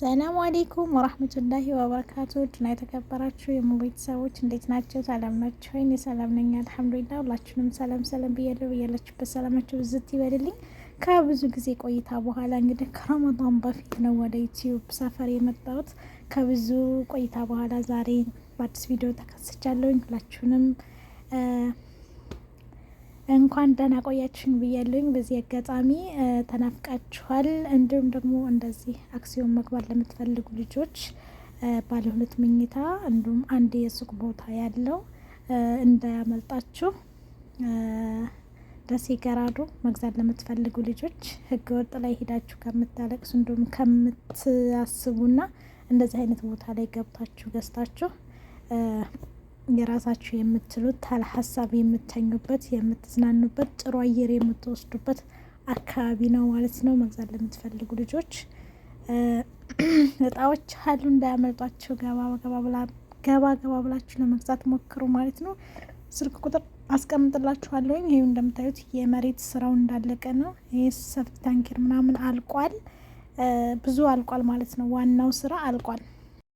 ሰላም አለይኩም ወራህመቱላሂ ወበረካቱ ድና የተከበራችሁ የሙ ቤተሰቦች እንዴት ናቸው? ሰላም ናቸው? እኔ ሰላም ነኝ አልሐምዱሊላህ። ሁላችሁንም ሰላም ሰላም ብያለሁ። ብያላችሁበት ሰላማችሁ ብዝት ይበልልኝ። ከብዙ ጊዜ ቆይታ በኋላ እንግዲህ ከረመዳን በፊት ነው ወደ ዩቲዩብ ሰፈር የመጣሁት። ከብዙ ቆይታ በኋላ ዛሬ በአዲስ ቪዲዮ ተከስቻለሁኝ። ሁላችሁንም እንኳን ደህና ቆያችሁኝ ብያለሁኝ። በዚህ አጋጣሚ ተናፍቃችኋል። እንዲሁም ደግሞ እንደዚህ አክሲዮን መግባት ለምትፈልጉ ልጆች ባለ ሁለት መኝታ እንዲሁም አንድ የሱቅ ቦታ ያለው እንዳያመልጣችሁ። ደሴ ገራዶ መግዛት ለምትፈልጉ ልጆች ህገ ወጥ ላይ ሄዳችሁ ከምታለቅሱ እንዲሁም ከምታስቡና እንደዚህ አይነት ቦታ ላይ ገብታችሁ ገዝታችሁ የራሳችሁ የምትሉት ታል ሀሳብ የምተኙበት የምትዝናኑበት ጥሩ አየር የምትወስዱበት አካባቢ ነው ማለት ነው። መግዛት ለምትፈልጉ ልጆች እጣዎች አሉ እንዳያመልጧቸው። ገባ ገባ ብላችሁ ለመግዛት ሞክሩ ማለት ነው። ስልክ ቁጥር አስቀምጥላችኋለሁኝ። ይሄው እንደምታዩት የመሬት ስራው እንዳለቀ ነው። ይሄ ሰፊ ታንኪር ምናምን አልቋል፣ ብዙ አልቋል ማለት ነው። ዋናው ስራ አልቋል።